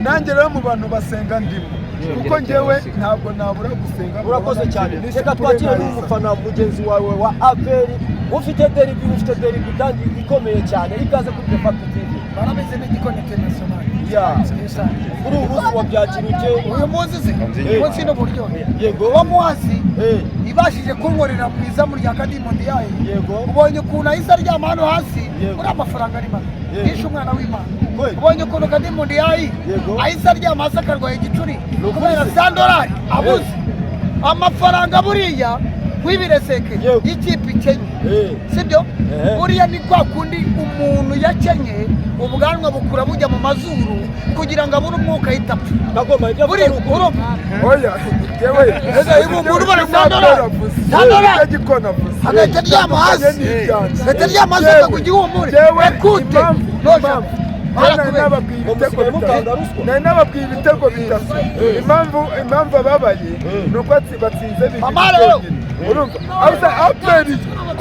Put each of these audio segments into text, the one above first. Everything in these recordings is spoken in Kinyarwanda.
Nanjye rero mu bantu basenga ndimo, kuko njyewe ntabwo nabura gusenga. Urakoze cyane. Reka twakire n'umufana mugenzi wawe wa APR ufite derby, ufite derby kandi ikomeye cyane. Ikaze kuri The Fact TV. Barabizi, ni Gikoni International. Ya, kuri ubu munsi wabyakira ute? Uyu munsi se, umunsi ni uburyohe. Uwo muhazi ibashije kunkorera mu izamu rya Kadimo Ndiaye. Ubonye ukuntu ahise aryama hano hasi. Uriya amafaranga ari mabi. Yishe umwana w'Imana. Ubonye ukuntu Kadimo Ndiaye ahise aryama hasi, akarwaye igicuri kubera $100 abuze amafaranga. Buriya nk'ibireseke y'ikipe ikenye, sibyo? Buriya ni kwa kundi umuntu yakenye, ubwanwa bukura bujya mu mazuru kugira ngo abone umwuka, ahita apfa. Kagoma, ibyo avuga Buriya ni ukuri? Urumva? Oya, njyewe Ese ubu umuntu ubona $100, $100, Gikoni avuze agahita aryama hasi, agahita aryama hasi, akagwa igihumure. Njyewe ekute impamvu noja impamvu nari barakubeshya. nababwiye Ngo ibitego musigaye bitatu. mutanga ruswa? Nari nababwiye ibitego bitatu. Impamvu ababaye ni uko batsinze bibiri Mama rero. byonyine. Urumva aho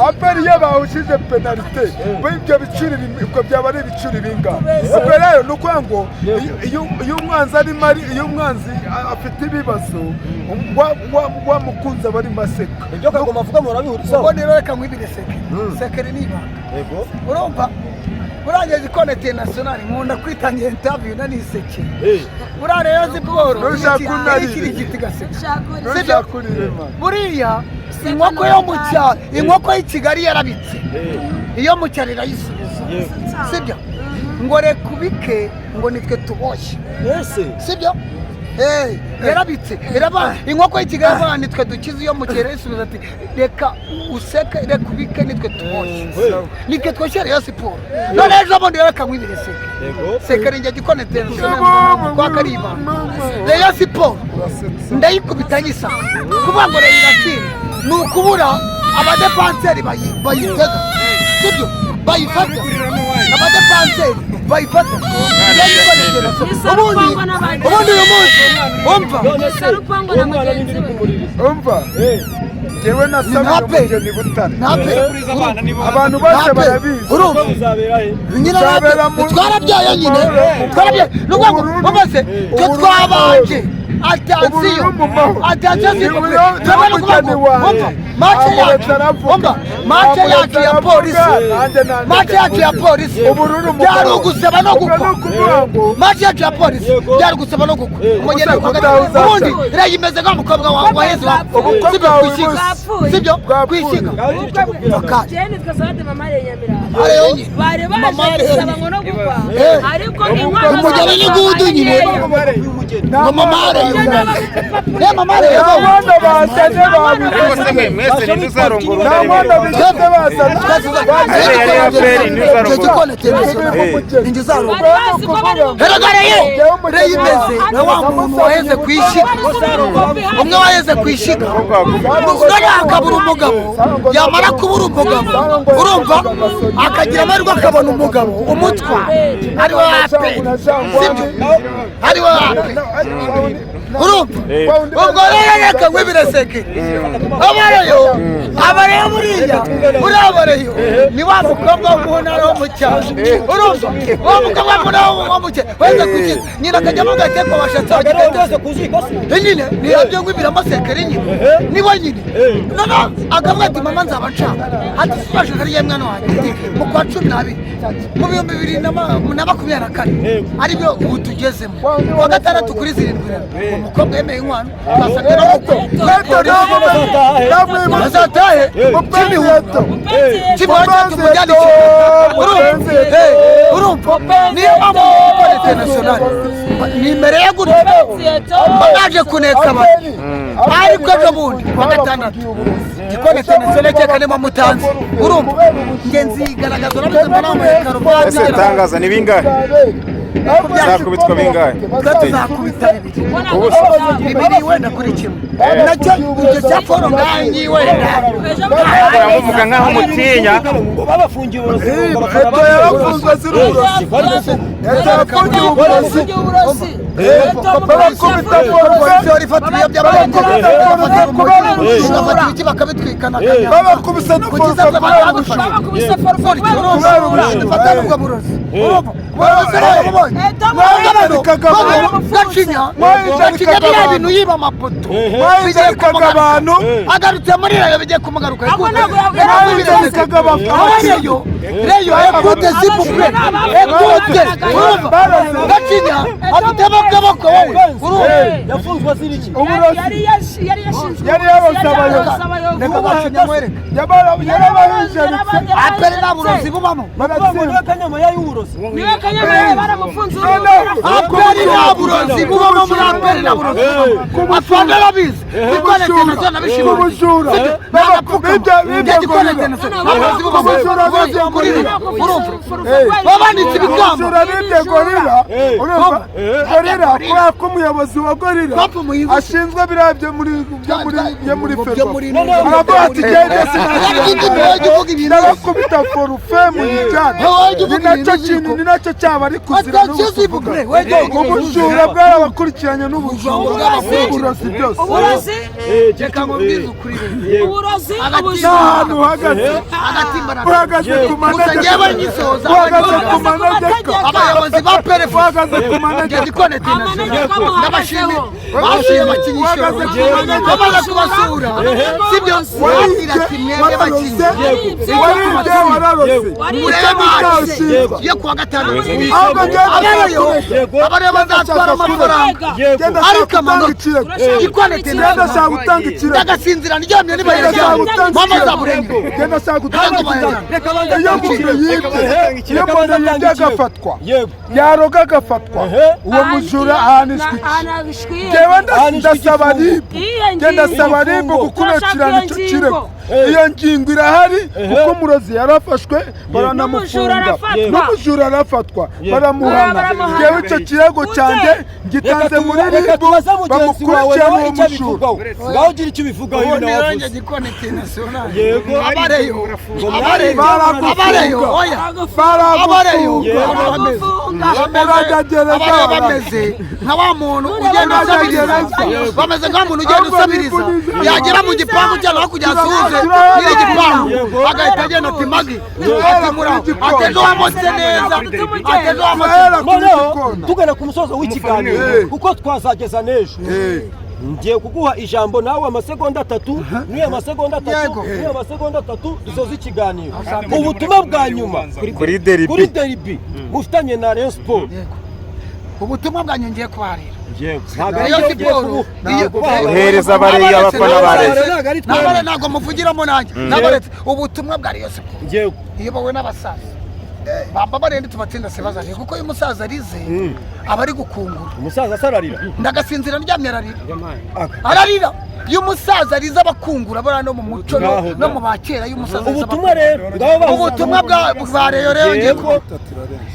APR iyo bahushije penalite, ibyo bicuri ubwo byaba ari ibicuri bingahe? Ubwo rero ni ukuvuga ngo iyo umwanzi arimo ari iyo umwanzi afite ibibazo, wa mukunzi aba arimo aseka. Ibyo Kagoma avuga murabihurizaho? Ubwo rero reka nkwibire secret. Secret ni ibanga. Urumva, burangiye Gikoni International, nkunda kwitangira interview nanisekeye. Buriya rero siporo Ntushaka unarire. ikiri igiti gaseka. Ntushaka urirema. Buriya inkoko yo mu cyaro, inkoko y'i Kigali yarabitse, iyo mu cyaro irayisubiza, sibyo? Ngo reka ubike, ngo nitwe tuboshye. Ese? Sibyo? Yarabitse, iraba inkoko y'i Kigali avuga nitwe dukize, iyo mu cyaro irayisubiza ati reka useke, reka ubike, nitwe tuboshye, nitwe twoshye Rayon Siporo. None ejo bundi rero kankwibire secret. Secret, njye Gikoni International kwa Karibanda, Rayon Siporo ndayikubita nyisa. Kuvuga ngo Rayon iratsinda ni ukubura abadefanseri bayitega, sibyo? Bayifata, abadefanseri bayifata. Ubundi uyu munsi, umva. None se Sarupango uwo na mwana mugenzi ninde uri we. kumuririza? Umva, njyewe nasabiye Nape. umugeni Butare. Nape. Abantu bose Nape. barabizi. Urumva? Uzabera he? Nyine Uzabera natwe twarabyaye nyine, twarabyaye. Ni ukuvuga ngo bose twe Ubururu twabanje, attention. Ubururu mu mahoro. Attention, s'il vous plaît. Niwe Twebwe ni ukuvuga ngo mugeni wanjye. umva, match Amuretse yacu aravuga. umva, match Amuretse yacu ya aravuga, Polisi, nanjye nanjye match yacu ya Polisi Ubururu mu byari mahoro. uguseba no Ubwo gukwa. ni ukuvuga ngo Match yacu ya Polisi byari guseba no gukwa umugeni Ubukwe wa bwawe uzaca. ubundi iriya imeze nk'umukobwa wa Yezu wa Ubukwe sibyo? bwawe Kwishyiga. Bwapfuye. Sibyo? Bwapfuye. Kwishyiga. Ngaho gira icyo mubwira. Akanya. Jane nitwa Salade, mama ya Nyamirambo. Ariyo nyine. Bari Mama baje ariyo gusaba nyine. ngo no gukwa, ariko inkwano Umugeni ni gudu nyine. Ngo mama ariyo ne, mama ariyo. Nta mwana bazanye babivuze. Ariko se mwe mwese ninde uzarongora? Nta mwana bigeze bazana. Ninjye uzarongora. Bari bazi ko bari Erega Rayon imeze na wa muntu waheze ku ishyiga, umwe waheze ku ishyiga, none akabura umugabo. Yamara kubura umugabo, urumva, akagira amahirwe akabona umugabo umutwa ari we APR, sibyo? Ari we APR, urumva? Ubwo rero reka nkwibireseke, abareyo, abareyo buriya, buriya abareyo ni wa mukobwa wo mu ntara wo mu cyaro, urumva? Wa mukobwa wo mu ntara wo mu cyaro wenda kugira nyina akajya avuga ati ko washatse Agera wagitete rwose ku ziko se. Nyine niyabyo ngwibiramo sekeri nyine niwe nyine. Noneho akavuga ati mama, nzaba nshaka, ati sibashaka ariye mwana wanjye. Ati mu kwa 12 mu 2024, aribyo ubu tugezemo, kuwa gatandatu kuri 7 rero uwo mukobwa yemeye inkwano, twasabwe no gukwa. Bazatahe Kimihurura, Kimihurura tumujyane. Urumva? Urumva, niyo mpamvu gukora international ni imbere ya gutya baje kuneka abantu. Ariko ejo bundi kuwa gatandatu Gikoni International cyeka niba mutanze, urumva, nge nzigaragaza, urabizi, mbona wambaye karuvati. Ese tangaza ni bingahe? Uzakubitwa bingahe? Twe tuzakubita bibiri. Ubusa. Bibiri wenda kuri kimwe, nacyo icyo cya Paul ngangi wenda. Muramuvuga nkaho mutinya. Ngo babafungiye uburozi ngo abafana Eto yarafunzwe azira uburozi. Yafungiwe uburozi. Babakubita Polisi yari ifata ibiyobyabwenge, igafata ibiti bakabitwikana, Babakubise no kugeza forfe kubera kubera Babakubise forfe kubera Kubera ubujura. ubujura. Fata n'ubwo burozi. Urumva? Uburozi rero mubonye. Mwayicarikaga abantu. Gacinya Mwayicarikaga Gacinya biriya abantu. bintu yiba amapoto Mwayicarikaga abantu. Agarutse muri Rayon bigiye kumugaruka. Ahubwo ntabwo Mwayicarikaga abantu. Rayon, Rayon, écoute s'il vous plaît, écoute. Urumva? Gacinya afitemo akaboko wowe. Urumva? Yafunzwe azira iki? Uburozi. Yari yashinzwe Yari yaroze abayobozi. Reka Gacinya mwereke. Yarabahijaritse. APR nta burozi bubamo. Bavuga ngo niwe kanyama y'uburozi. Niwe kanyama baramufunze. APR nta burozi bubamo, muri APR nta burozi bubamo. Afande arabizi kuko leta nabishimye. Kubujura. Njye gikora international nta burozi bubamo. Uburozi kuri Rayon. Urumva? Babanitse ibikamba. Ubujura bibye gorira. Urumva? Gorira, kubera ko umuyobozi wa gorira Papa muyibuke. ashinzwe biriya byo muri byo muri byo muri Byo ferwafa. muri- Aravuga ati gende Ariko ibyo uvuga ibintu ndabakubita forufe mu ijyana. Wowe ujya Ni uvuga nacyo ibintu kintu, ziko. ni nacyo cyaba ari kuzira Attention n'ubu s'il vous tuvuga. plaît. Wowe jya uvuga ibintu Ubujura ziko. bwarabakurikiranye n'ubujura Uburozi. n'uburozi byose. Uburozi. Reka nkubwize ukuri rero. Uburozi. N'ahantu Ubujura. uhagaze, Agatimba na uhagaze ku Gusa manegeka, njyewe nyisoza uhagaze ku manegeka, abayobozi ba PRF uhagaze ku njye manegeka, gikona international Amanegeka muhagazeho. ndabashimira, basuye abakinnyi Uhagaze ku manegeka. bamaze kubasura, sibyo? Babwira ati mwebwe bakinnyi Waribye, wararose. Murebe match yo kuwa gatanu. Ahubwo njyewe Abareyo ndashaka abareyo bazatwara amafaranga kurega. ariko amanota Ikirego. gikona Ngenda international ashaka gutanga ikirego. ndagasinzira ndyamye Ngenda ashaka nibayajyanye gutanga mama ikirego. zaburenge. Ngenda ashaka gutanga Ntabwo ikirego. bayajyana. Iyo umuntu yibye, iyo umuntu yibye agafatwa, Yego. yaroga agafatwa, uwo mujura ahanishwa iki? Ahanishwa Njyewe Ahanishwa ndasaba igifungo. ribu, Iyo njye ndasaba ngingo. ribu gukurikirana Turashaka icyo iyo kirego. ngingo. Iyo ngingo irahari kuko umurozi yarafashwe N'umujura baranamufunga, arafatwa. n'umujura arafatwa baramuhana. Baramuhana. Njyewe icyo kirego Ute. cyanjye ngitanze muri Reka ribu, tubaze mugenzi wawe bamukurikirane nawe uwo icyo mujura. abivugaho. Ngaho ugira icyo ubivugaho Ubu iyo nawe nanjye wavuze. gikona international. Yego. Abareyo, abareyo, abareyo, oya, abareyo Baragufunga. bameze Urajya gereza, abareyo bameze nka wa muntu ugenda usabiriza, bameze nka wa muntu ugenda usabiriza yagera mu gipangu cyangwa hakurya asuhuze nyiri igipangu agahita agenda ati magi, ati muraho, ati ejo wamotse neza, ati ejo wamotse. Turahera kuri Noneho gikona. tugana ku musozo w'ikiganiro kuko twazageza n'ejo. Ngiye kuguha ijambo nawe amasegonda 3, n'uyu amasegonda 3, Yego. n'uyu amasegonda 3, dusoze ikiganiro. Ubutumwa bwa nyuma Kuri kuri deribi. deribi mufitanye na Rayon Sport. Ubutumwa bwanjye ngiye kubarira. Yego. Ntabwo ari Rayon njye ugiye Sport kubuha. Uhereza abariya abafana ba Rayon. Ntabwo ari twebwe. Ntabwo ntabwo muvugiramo nanjye nabaretse ubutumwa bwa Rayon Sport Yego. iyobowe n'abasaza bamba barende tubatsinda sebazariye, kuko iyo umusaza arize aba ari gukungura. Umusaza asararira. Ndagasinzira ndyamye ararira, ararira. Iyo umusaza arize abakungura bariya no mu muco no mu ba kera, iyo umusaza arize Ubutumwa rero ngaho bahuza. Ubutumwa bwa Rayon rero ngiye Yego.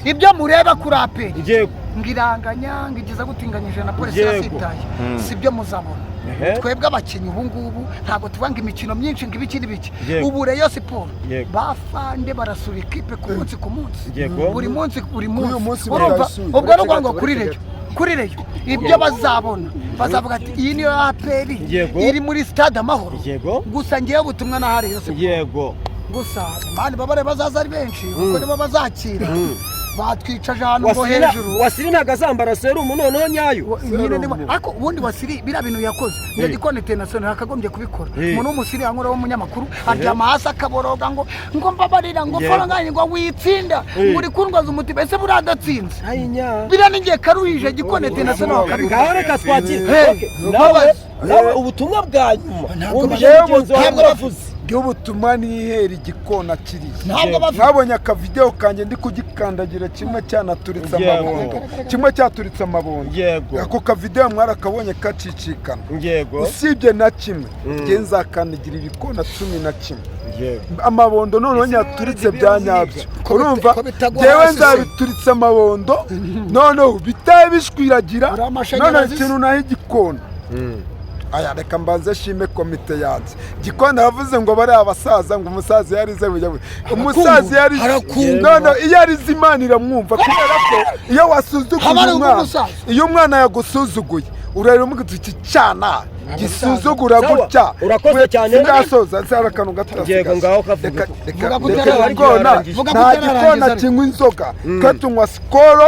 ibyo mureba kuri APR Yego. ngiranganya ngigiza gutinganyije na polisi Yego. yarasitaye, si byo muzabona. Ehe. Twebwe abakinnyi ubu ngubu ntabwo tuvuga ngo imikino myinshi ngo ibiki n'ibiki. Yego. Ubu Rayon Sport Yego. bafande barasura ikipe ku munsi ku munsi, Yego. buri munsi buri uyu munsi. munsi Urumva? barayisuye. Ubwo ni ukuvuga ngo kuri Rayon, kuri Rayon ibyo bazabona bazavuga ati iyi niyo APR Yego. iri muri stade Amahoro. Yego. Gusa ngewe ubutumwa naha Rayon Sport, Yego. gusa imana babare bazaza ari benshi kuko nibo bazakira batwicaje ahantu ngo Wasiri hejuru. Wasiri ntabwo azambara serumu noneho nyayo. Nyine niba ariko ubundi Wasiri biriya bintu yakoze niyo gikoni international yakagombye kubikora. Umuntu w'umusiri yankora w'umunyamakuru aryama hasi akaboroga ngo mbabarira ngo Yego. faranga ngo witsinda ngo uri kundwaza umutima, ese buriya adatsinze Ayinya. biriya ni ngiye karuhije gikoni international bakabikora. Ngaho reka twakire. Hey. Okay. Nawe nawe ubutumwa bwa nyuma wumvise mugenzi wawe ntabwo wavuze. Bw'ubutumwa nihera igikona kiriya. Ntabwo bafite. Mwabonye akavidewo kanjye ndi kugikandagira kimwe cyanaturitse Yego. amabondo, kimwe cyaturitse amabondo. Yego. Ako kavidewo mwarakabonye kacicikana. Yego. Usibye na kimwe, njye nzakandagira ibikona 11 Yego. amabondo noneho nyaturitse bya nyabyo. Ko Urumva? ko bitagwa Njyewe hasi se. nzabituritse amabondo noneho bitaye bishwiragira. Uri amashanyarazi Noneho se. ikintu naho igikona Aya, reka mbanze shime komite yanjye. Gikona yavuze ngo bari abasaza, ngo umusaza yarize bujya umusaza yarize. Arakundwa. No, iyo arize Imana iramwumva, kubera ko iyo wasuzuguye Haba ari umwana, ubw'umusaza. iyo umwana yagusuzuguye, urareba umubwira uti iki cyana gisuzugura Sawa, gutya. urakoze cyane. Sindasoza, nsara akantu gato. Yego, ngaho kavuge. Reka reka Vuga ko reka utararangiza. igikona, Vuga ko nta utararangiza. gikona kinywa inzoga. Twe tunywa Skol,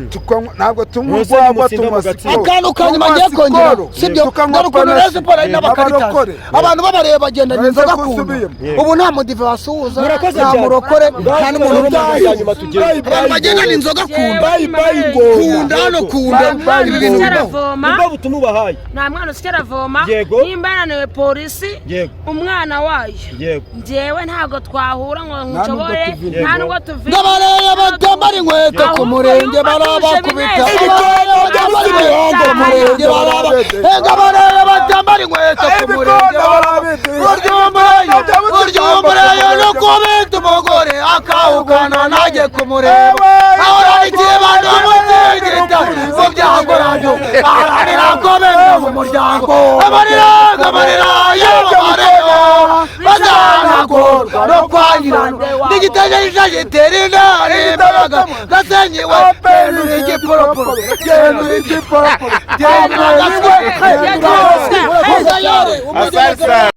tukanywa, ntabwo tunywa Mwese urwagwa, nimutsinda tunywa mugatsinda. Skol. Akantu ka nyuma Tunywa ngiye kongera, Skol, sibyo? tukanywa Dore ukuntu Panache. Rayon Sports ari n'abakaritasi, Abarokore. abantu babareba bagendana Uretse inzoga ko ku nda. usubiyemo. Ubu nta mudive wasuhuza, Murakoze nta cyane. murokore, nta n'umuntu Ngaho utazi. ya nyuma tugende. Abantu bagendana inzoga ku nda, Bye bye ngona. ku nda hano, ku nda, Bye bye ibi bintu ngona. bibaho. Aravoma. Nibwo butumwa ubahaye. Nta mwana usya aravoma. Yego. Nimba yananiwe polisi, Yego. umwana wayo, Yego. njyewe ntabwo twahura ngo nubwo nshobore, tuvina. nta nubwo tuvina. N'abareba batambara inkweto ku murenge barabakubita. Ibikombe Abareba by'imihondo. ku murenge baraba Ega abareba batambara inkweto ku murenge baraba. Burya umureyo, burya umureyo ni ukubita umugore akawukana ntajye kumureba. Ahorana ikibando mutigita mu byago nabyo, aharanira kubenda mu muryango. Amarira, amarira y'abareba bazanagorwa no kwangirana n'igitenge gitera intare imbaraga gasenyiwe. Gendura igiporoporo, gendura igiporoporo, gendura agaswe, gendura agaswe. Asante sana.